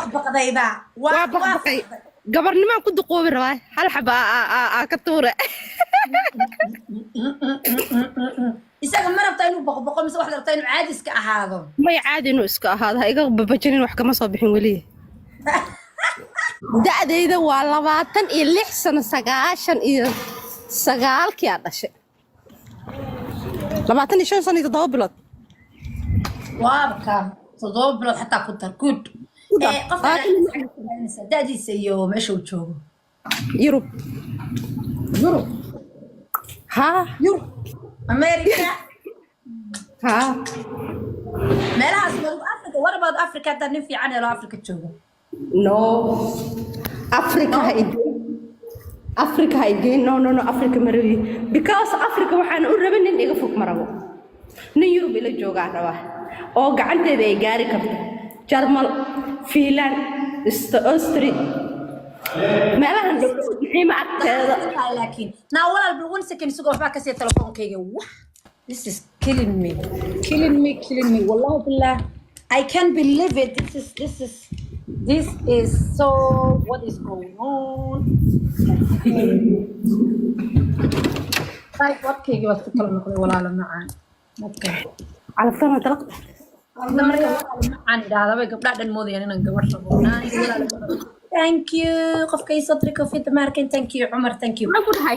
Baqbaqdayba. Waa waa baqbaqay, gabarnimaan ku duqoobi rabaa, hal xaba aa ka tuure. Isaga ma rabtaa inuu boqboqo mise waxaad rabtaa inuu caadi iska ahaado? May, caadi inuu iska ahaado, ha iga babajanin, wax kama soo bixin weli. Da'dayda waa 26 sano, 99-kii aa dhashay, 25 sano iyo 7 bilood. Waabka 7 bilood xataa ku dar, good. Ku dar. Qofka 26. Da'diisa iyo meesha uu joogo? Yurub. Yurub? Haa. Yurub, America? Haa. Meelahaas madug Africa, what about Africa? Haddaa nin fiican helo Africa joogo? No, Africa ha igeyn, Africa ha igeyn. No, no, no, Africa ma rabi, because Africa waxaan u rabin nin iga fog ma rabo. Nin Yurub ila joogaa rabaa oo gacanteeda ay gaari karto, Jarmal, Fiinland, Austri, meelahan dhow, Niciima agteeda. Laakiin naa walaal, bal one second isagoo waxbaa kasii telefoonkayga. Wah, this is killing me, killing me, killing me. Wallahi billah, I can't believe it. This is so, what is going on? Like, wadkaygii baad ku kala noqday, walaalo macaan. Okay. Calabtana dalaq. Hadda marka walaalo macaan idhaahda bay gabdhaha dhan moodayaan inaan gabar rabo. Naa, walaalo macaan. Thank you qofka ii soo diray koofiyadda maarkin. Thank you, Cumar, thank you. Maxaan ku dhahay?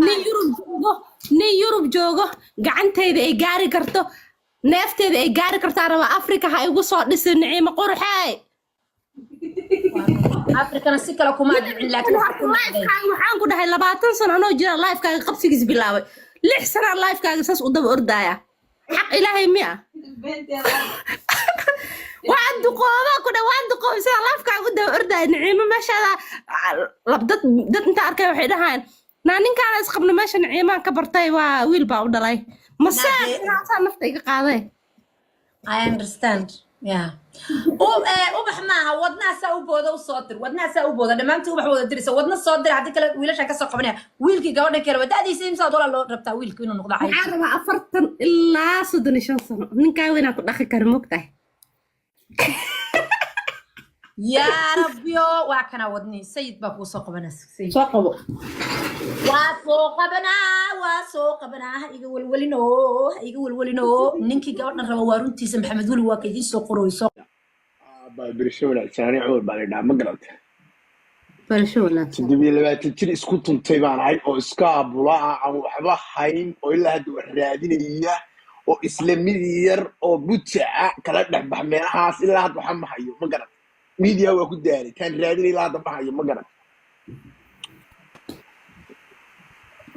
Nin Yurub joogo, nin Yurub joogo, gacantayda ay gaari karto, neefteeda ay gaari kartaa raba. Afrika ha igu soo dhisin, Niciimo qurxey. Afrikana si kale kuma dhicin, laakiin waxaa ku noqday. Lifekaaga waxaan ku dhahay 20 sano anoo jira lifekaaga qabsigiis bilaabay, 6 sanaa lifekaaga saas u daba ordaaya. Xaq Ilaahay miya? Waan duqooba ku dha, waan duqooba sida lifekaaga u daba ordaaya. Niciimo meeshaada dad dad inta arkay waxay dhahaan, naa ninkaana isqabno, meesha Niciimaan ka bartay, waa wiil baa u dhalay mase saasaa nafta iga qaaday. I understand. Yeah. Ubax maaha, wadnahaasaa u booda u soo dir, wadnahaasaa u booda. Dhammaantii ubax wada diraysa, wadna soo dir. Haddii kale wiilashaan kasoo qabanaya. Wiilkii gabadhan kale waa da'diisa imsaa walaal loo rabtaa wiilku inuu noqdo cay? Waxaan rabaa 40 ilaa 35 sano, ninkaa weynaa ku dhaqi kara, mogtahay. Yaa Rabbiyo, waa kana wadni. Sayid baa kuu soo qabanaa, Sayid. Soo qabo. Waa soo qabanaa, waa soo qabanaa. Ha iga welwelino, ha iga welwelino. Ninkii gabadhan raba, waa runtiisa. Maxamed Weli waa ka idiin soo qorooy soo. Baa berisho wanaagsan. Ani Cumar baa la dhahaa, ma garata? Barasho wanaagsan. 27 jir isku tuntay baan ahay oo iska abula ah, aan waxba hayn, oo ilaa hadda wax raadinaya, oo isla mid yar oo butaca kala dhex bax meelahaas. Ilaa hadda waxa ma hayo, ma garat? Media waa ku daalay, taan raadinay ilaa hadda ma hayo, ma garat?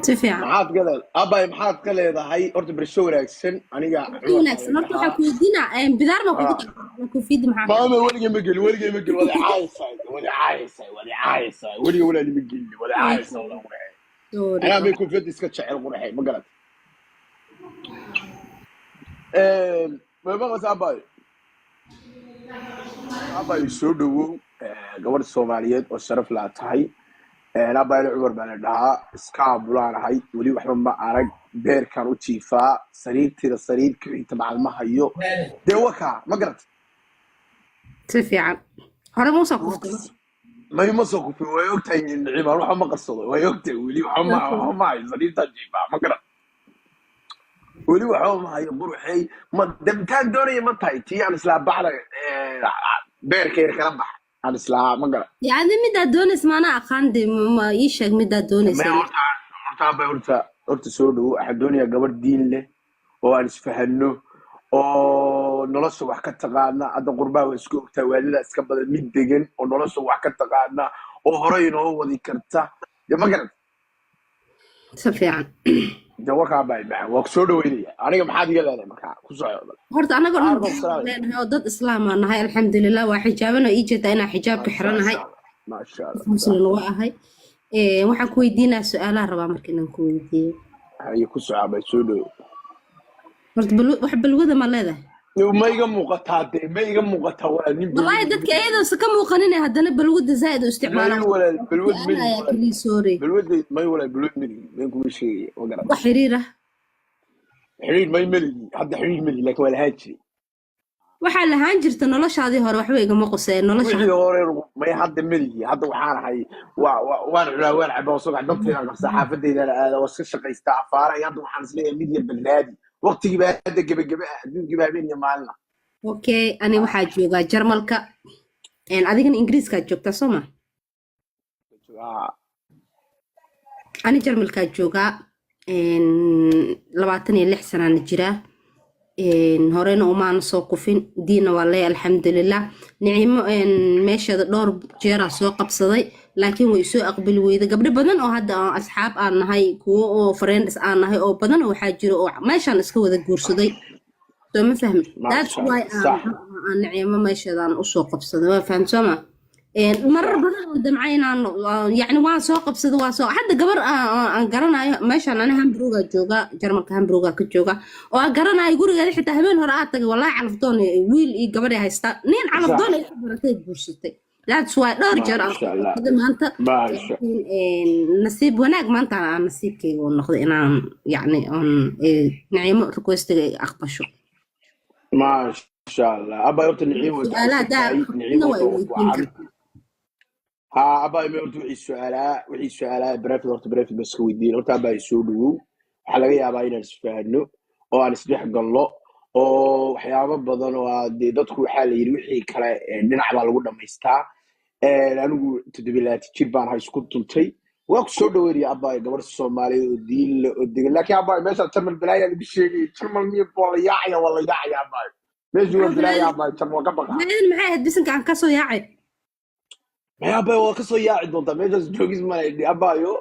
Si fiican. Maxaad ka leedahay, abay? Maxaad ka leedahay horta? Berisho wanaagsan. Aniga Barasho Cumar baa la wanaagsan. Horta waxaa dhahaa. ku weydiinaa, bidaar baa kugu taala koofiyadda, maxaa? Maama, weligay ma gelin, weligay ma gelin. Wada caayaysaa, wada caayaysaa, wada caayaysaa. Weliga walaali ma gelin, wada caayaysaa, wada qurxay. Sorry. Anaa may koofiyadda iska jecel, qurxay, ma garat? Ma maqlaysaa, abay? Abay, soo dhawow. Gabadh Soomaaliyeed oo sharaf laa tahay. Abayna Cumar baa la dhahaa, iska abulaan ahay, weli waxba ma arag, beerkaan u jiifaa, sariirteeda sariir ka xigta macal ma hayo. Dee wakaa, ma garat? Si fiican. Hore ma usoo kuftay? May, ma soo kufin. Way ogtahay Nicimaan, waxa ma qarsado, way ogtahay. Weli waxa ma hayo, sariirtaan jiifaa, ma garat? Weli waxba ma hayo, quruxey. Ma demtaan doonaya ma tahay tii aan islaa baxda beerka yar kala bax aan islaa, ma garat? Yacni midaad doonaysa maanaa aqaan dee, ma ii sheeg midaad doonaysa. May, horta horta abay, horta horta soo dhawo. Waxaan doonayaa gabadh diin leh oo aan isfahano oo nolosha wax ka taqaana. Hadda qurbaa waa isku ogtaa, waalida iska badan. Mid degan oo nolosha wax ka taqaana oo horey inoo wadi karta dee, ma garat? Si fiican. Dee warkaa baa macaan, waa ku soo dhaweynaya. Aniga maxaad iga leedahay markaa? Ku soco. Horta anagoo dhan Qaar baa ku salaamaya. leenahay oo dad islaam aan nahay, alxamdulilah. Waa xijaaban oo ii jeedaa inaan xijaabka Maasha xiranahay. Allah, maasha Allah. Muslim waa ahay. Waxaan ku weydiinaa su-aalaha rabaa marka inaan ku weydiiyo. Haye, ku soco bay, soo dhawo. Horta wax balwada ma leedahay? Ma iga muuqataa dee? Ma iga muuqataa walaa nin Wallaahi balwad? dadka iyadoosa ka muuqanin haddana balwada zaaid u isticmaalaan. May walaal, balwad meli. Su-aalayaa Walaal. Kaliya, sorry. Balwad may walaal, balwad meli, been kuma sheegaya, ma garan. Wax xiriir ah? Xiriir may meligi, hadda xiriir meli, laakiin waa lahaan jiray. Waxaa lahaan jirta noloshaadii hore, waxba igama quseen nolosha. Wixii hore may hadda melihi. Hadda waxaan ahay waan cunaa, waan cabaa, waan soo gax, danteydaan qabsaa, xaafadeydaan aada, waa iska shaqaystaa afaara. Iyo hadda waxaan isleeyahay mid yar balraadi, waqtigii baa hadda gebagebe ah, adduunkii baa habeen iyo maalina. Okay, ani waxaa joogaa Jarmalka. Adigana Ingiriiskaad joogtaa, soo ma? Ah. Ani Jarmalkaa joogaa, 26 sanaana jiraa. Horena umaana soo kufin, diinna waa leeya, alxamdulilah. Nicimo meesheeda dhowr jeeraa soo qabsaday, laakiin way soo aqbali weyda. Gabdho badan oo hadda aan asxaab aan nahay, kuwo oo friends aan nahay oo badan oo waxaa jiro oo meeshaan iska wada guursaday, soo ma fahmi? That's Maasha why Allah, sax. aan Nicimo meesheedaan usoo qabsaday, waa faham, soo ma? Marar badan oo damca inaan yacni waan soo qabsaday, waa soo hadda gabar aan garanayo meeshaan. Ani Hamburga jooga, Jarmalka Hamburga ka jooga, oo aan garanayo gurigeeda xitaa habeen hore aad tagay. Wallahi calafdoon wiil iyo gabadh ay haystaa, nin calafdoon ay ka baratay guursatay. That's why dhowr jeer aan Maasha soo Allah. qabsaday maanta. Maasha. Laakiin nasiib wanaag maanta aan nasiibkayga uu noqday inaan yacni oon Nicimo requestiga ay aqbasho. Maasha Allah, abaa, horta Niciim way su-aalaha ducaysan daa tahay. Niciim qabtidna horta waa waa weydiin wacan kartaa. Ha, abaa, ima horta wixii su-aalaa private, horta private ba iska weydiin. Horta abaa, soo dhawow. Waxaa laga yaabaa inaan isfahanno oo aan isdhex gallo oo waxyaabo badan oo dee dadku waxaa la yidhi wixii kale dhinac baa lagu dhamaystaa. Anigu 27 jir baan hay isku tuntay. Waa ku soo dhaweynaya abaayo, gabar Soomaaliyeed oo diin leh oo degan. Laakiin abaayo, meesha Jarmal balaaya lagu sheegay. Jarmal miyo? Waa la yaacaya, waa la yaacaya abaayo, meeshu waa balaaya abaayo, Jarmal waa ka baqa. Balaayadana maxay ahayd? Bisinka aan kasoo yaacay. Maya abaayo, waa kasoo yaaci doontaa meeshaas, joogis male abaayo.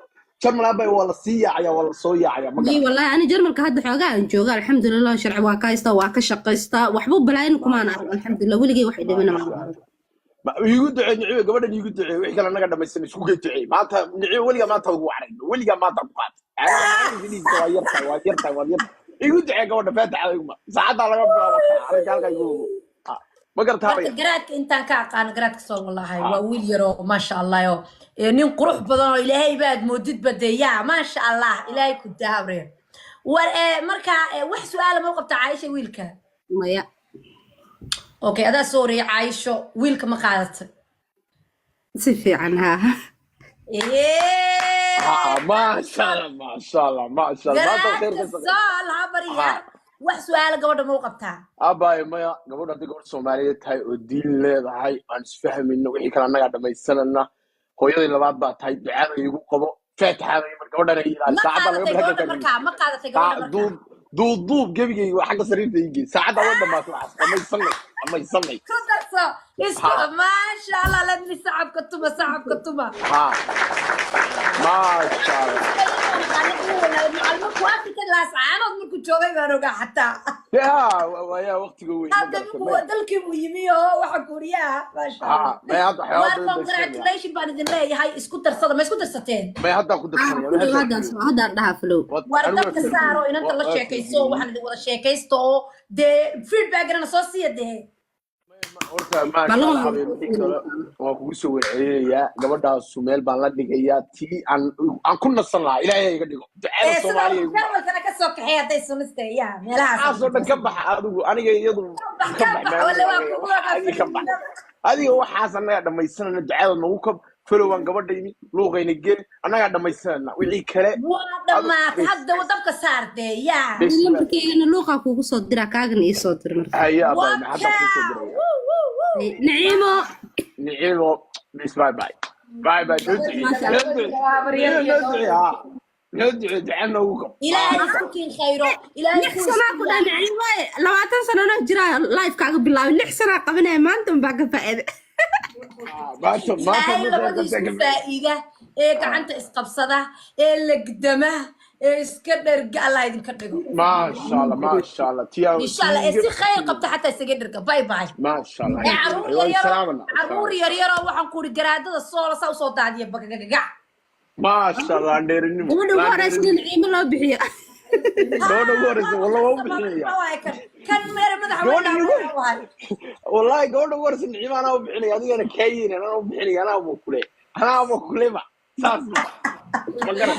Jarmal abaayo waa la sii yaacaya, waa la soo yaacaya, ma May. garan. Wallahi ani Jarmalka hadda xoogaa aan jooga, alxamdulilah, sharci waa ka haystaa, waa ka shaqaystaa, waxba balaayana kumaan arag, alxamdulilah, weligay wax dhibina maan arag. Iigu ducee Niciime, gabadhan iigu ducee. Wixii kale naga dhamaysan, isku gey ducee maanta. Niciime, weligaa maanta ugu wacnay, weligaa maanta ku qaatay. Waa yartahay, waa yartahay, waa yartahay. Iigu ducee gabadha, faataxa iguma saacaddaa laga bilaabo arrinka halkaa igu ogo. Ma gartaa? Horta Baya. Garaadka intaan ka aqaano, garaadka soo wallahi waa wiil yaroo maasha Allah oo nin qurux badan oo Ilaahay baad moodidba dee, yaa maasha Allah, Ilaahay ku daabre war. Marka wax su-aala ma u qabta Caaisha wiilka? Maya. Okay, adaa soo horeeyay Caaisho, wiilka ma qaadatay? Si fiican, haa. Maasha Allah, maasha Allah, maasha Allah, maanta khayr Garaadka ka shaqey. Sool habar yar, wax su-aala gabadha ma u qabtaa? Abaayo, maya. Gabadha hadday gabadh Soomaaliyeed tahay oo diin leedahay, aan isfahmayno, wixii kale annagaa dhamaysanana. Hooyadii labaad baa tahay, ducada iigu qabo, faataxada mar gabadhana ii ilaali. Ma Saacadda laga qaadatay bil gabadha markaa? Ma qaadatay gabadha markaa? Duub duub duub, gebigayga waa xagga sariirta ii geey. Saacadda way dhamaatay, waxaas dhamaysanay, dhamaysanay. Ku darso isku. Maasha Allah, ladmi sacabka tuma, sacabka tuma. Ha, maasha Allah. Markuu Afrika Laascaanood markuu joogay baan ogaa xataa. Ya waayaa waqtiga weyn, ma Hadda garata markuu maya. dalkii buu yimi oo waxa kuuriyaha, maasha Allah. Maya, hadda waxyaaba War badan bay isfahmayaan. Congratulation baan idin leeyahay. Isku darsada, ma isku darsateen? Maya, haddaan ku darsanaya. Flow haddaan haddaan dhahaa flow. War dabka saaro, inanta la sheekayso, waxaan idin wada sheekaysto oo dee feedbackna soo siiya dee. Horta maasha Ballan Allah, waa habeen wixii kale waan kugu soo warcelinayaa. Gabadhaasu meel baan la dhigayaa tii aan ku nasan lahaa. Ilaahay iga dhigo ducada. Ee sida Soomaaliya igu jarmalkana ka soo kaxeey hadday sunnista ya meelahaas. Waxaasoo dhan ka baxa adigu, aniga iyadu bax ka ka bax. Bax wala waa kugu Waxa adiga ka bax, adiga waxaas annagaa dhammaysanana. Ducada nagu kab folowaan gabadha yimi luuqayna geli, annagaa dhammaysanana wixii kale. Waa dhammaatay hadda, dabka saar dee ya. Bes. Lambarkaygana luuqaa kuugu soo diraa, kaagana ii soo dir marka. Haya abay, hadda kuu soo Waka diraya. Wuu, wuu, wuu. Naciimo. Niciimo bis, bye bye, bye bye, noo ducee. Maasha Noo ducee, noo ducee, ha, noo ducee, duca noogu kab. Ilaahay isku kiin khayro, Ilaahay 6 ku sanaa ku dhaa Naciimo, 20 sanana jiraa livekaaga bilaabay, 6 sanaa qabanaya, maanta unbaa ka faa'iida. Maanta maanta Ilaahay labada isku faa'iida ee gacanta isqabsada ee legdama ee iska dherga Allah idinka dhigo. Maasha Allah, maasha Allah, tiyaa. Insha Allah, ee si khayr qabta xataa isaga dherga. Bye bye. Maasha Allah. Ee caruur waan yaryaro salaamana. Caruur yaryaro, waxaan ku uri garaadada soola saa usoo daadiya bagagagac. Maasha Allah, dheerinimo. Gabadha ugu horeysa in Naciimo loo bixiyo. Gabadha ugu horeysa walla waa u bixinaya. Kan mere madaxa Gabadha weyn ugu wallahi gabadha ugu horeysa Niciimo anaa u bixinaya, adigana kaayin anaa u bixinaya, anaaba kule, anaaba kuleba, saas ma garan.